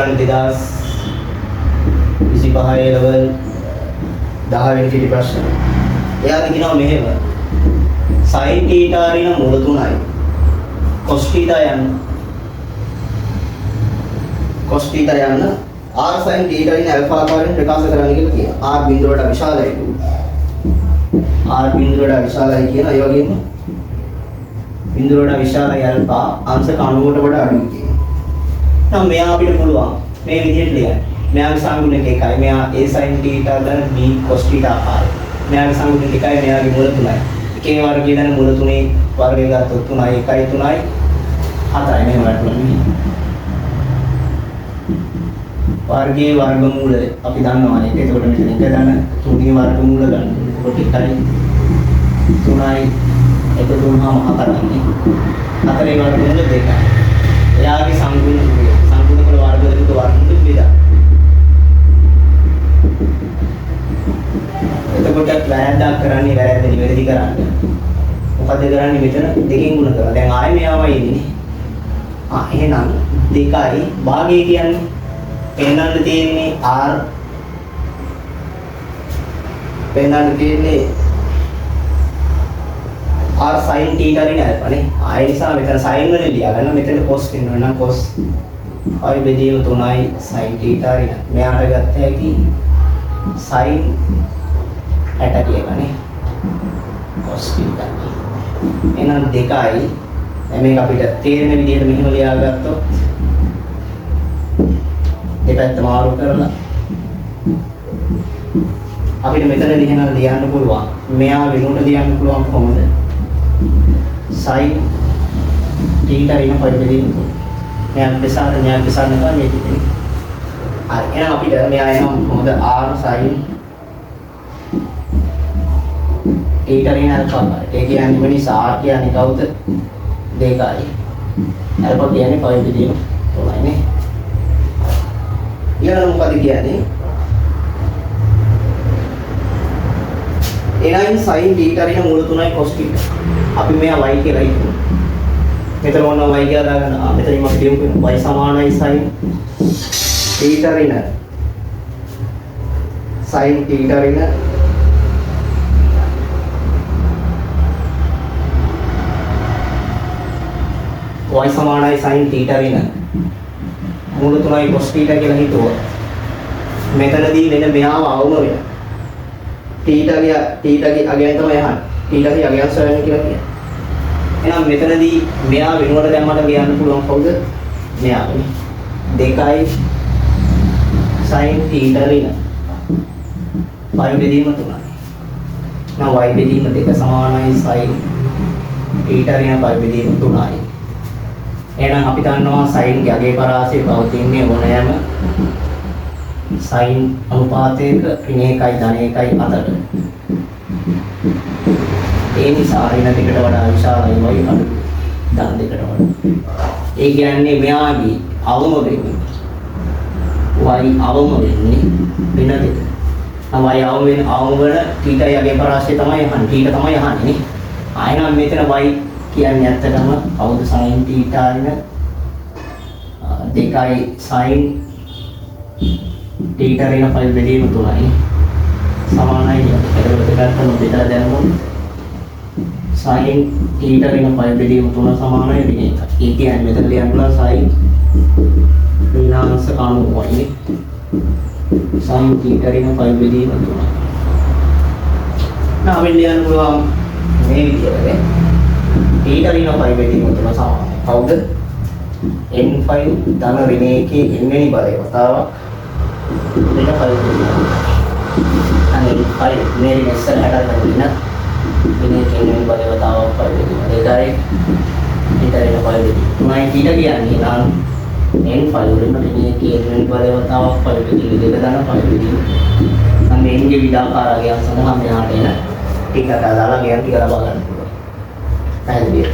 2025 A level 10 වෙනි පිටි ප්‍රශ්න. එයාට කියනවා මෙහෙම sin θ ඍණ මූල 3යි cos θ යන්න cos θ යන්න r sin θ ඍණ ඇල්ෆා ආකාරයෙන් ප්‍රකාශ කරන්න කියලා කියනවා. R බිඳුවට වඩා විශාලයි. R බිඳුවට වඩා විශාලයි කියනවා. ඒ වගේම බිඳුවට වඩා විශාලයි ඇල්ෆා අංශක 90ට වඩා අඩුයි කියනවා. නම් මෙයා අපිට පුළුවන් මේ විදිහට ලියන්න. මෙයාගේ සංගුණක 1යි. මෙයා a sin θ ධන b cos θ ආකාරය. මෙයාගේ සංගුණක 1යි, මෙයාගේ මූල 3යි. එකේ වර්ගය ධන මූල 3 වර්ගය ගත්තොත් 3යි 1යි 3යි 4යි මෙහෙම වැටුණා. වර්ගයේ වර්ගමූල අපි දන්නවා ඒක. එතකොට මෙතන 1 ධන 3 වර්ගමූල ගන්න. එතකොට 1යි 3යි එකතු වුණාම 4යි. 4 වර්ගමූල 2යි. එයාගේ සංගුණ සංගුණ වල වර්ග දෙක වර්ගමූල බෙදා. එතකොට වැරද්දක් කරන්නේ වැරද්ද නිවැරදි කරන්න. මොකද්ද කරන්නේ මෙතන දෙකෙන් ගුණ කරනවා. දැන් ආයෙ මෙයාමයි එන්නේ. ආ එහෙනම් 2යි භාගය කියන්නේ පෙන්වන්න තියෙන්නේ r පෙන්වන්න තියෙන්නේ r sin θ ඍණ ඇල්ෆා නේ. ආ ඒ නිසා මෙතන sin වලින් ලියා ගන්න. මෙතන cos වෙන්න ඕන නම් cos පයි බෙදීම 3යි sin θ ඍණ. මෙයාට ගත්ත හැකි sin 60 කියලා නේ. cos θ. එහෙනම් 2යි දැන් මේක අපිට තේරෙන විදිහට මෙහෙම ලියාගත්තොත් දෙපැත්ත මාරු කරලා අපිට මෙතනදී එහෙනම් ලියන්න පුළුවන්. මෙයා වෙනුවට ලියන්න පුළුවන් කොහොමද? sin θ ඍණ පයි බෙදීම 3. මෙයා ප්‍රසාර මෙයා ප්‍රසාර කරනවා මේ ටිකනේ. හරි එහෙනම් අපිට මෙයා එනවා කොහොමද? r sin θ ඍණ ඇල්ෆා. ඒ කියන්නේ මේ නිසා r කියන්නේ කවුද? 2යි. ඇල්ෆා කියන්නේ පයි බෙදීම 3යි නේ. ඊළඟ මොකද කියන්නේ? එනයින් sin θ ඍණ මූල 3යි cos θ. අපි මෙයා y කියලා හිතමු. මෙතන ඕන y කියලා දාගන්න. ආ මෙතනින් අපි කියමු y සමානයි sin θ ඍණ sin θ ඍණ y සමානයි sin θ ඍණ මූල 3යි cos θ කියලා හිතුවොත් මෙතනදී වෙන මෙයාව අවම වෙන θ ගේ අගයන් තමයි අහන්නේ. θ ගේ අගයන් සොයන්න කියලා කියන්නේ. එහෙනම් මෙතනදී මෙයා වෙනුවට දැන් මට ලියන්න පුළුවන් කවුද? මෙයාව නේ. 2යි sin θ ඍණ y බෙදීම 3යි. නම් y බෙදීම 2 සමානයි sin θ ඍණ පයි බෙදීම 3යි. එහෙනම් අපි දන්නවා sin ගේ අගේ පරාසය පවතින්නේ ඕනෑම sin අනුපාතයක ඍණ 1යි ධන 1යි අතර. ඒ නිසා ඍණ දෙකට වඩා විශාලයි y අඩු ධන දෙකට වඩා. ඒ කියන්නේ මෙයාගේ අවම වෙන්නේ y අවම වෙන්නේ ඍණ දෙක. නම් y අවම වෙන අවම වන θ යගේ පරාසය තමයි අහන්නේ. θ තමයි අහන්නේ නේ. ආයෙනම් මෙතන y කියන්නේ ඇත්තටම කවුද? sin θ ඍණ 2යි sin θ ඍණ පයි බෙදීම 3යි සමානයි කියලා. එතකොට දෙපැත්තම බෙදලා දැම්මොත් sin θ ඍණ පයි බෙදීම 3 සමානයි ඍණ 1. ඒ කියන්නේ මෙතන ලියන්න පුළුවන් sin ඍණාංශක 90යි නේ. sin θ ඍණ පයි බෙදීම 3යි. නම් අපිට ලියන්න පුළුවන් මේ විදිහට නේ. θ ඍණ පයි බෙදීම 3 සමානයි. කවුද? n5 ධන ඍණ එකේ n වෙනි බලය වතාවක් ඍණ පයි බෙදීම. අනේ n5 මේ ඍණ ඉස්සරහට අරගෙන ඉන්න ඍණ එකේ n වෙනි බලය වතාවක් පයි බෙදීම 2යි θ ඍණ පයි බෙදීම 3යි. θ කියන්නේ නම් n5 ඍණ ඍණ එකේ n වෙනි බලය වතාවක් පයි බෙදීම 2 ධන පයි බෙදීම. නම් මේ n ගේ විවිධාකාර අගයන් සඳහා මෙහාට එන ටික අදාළ අගයන් ටික ලබා ගන්න පුළුවන්. පැහැදිලිද?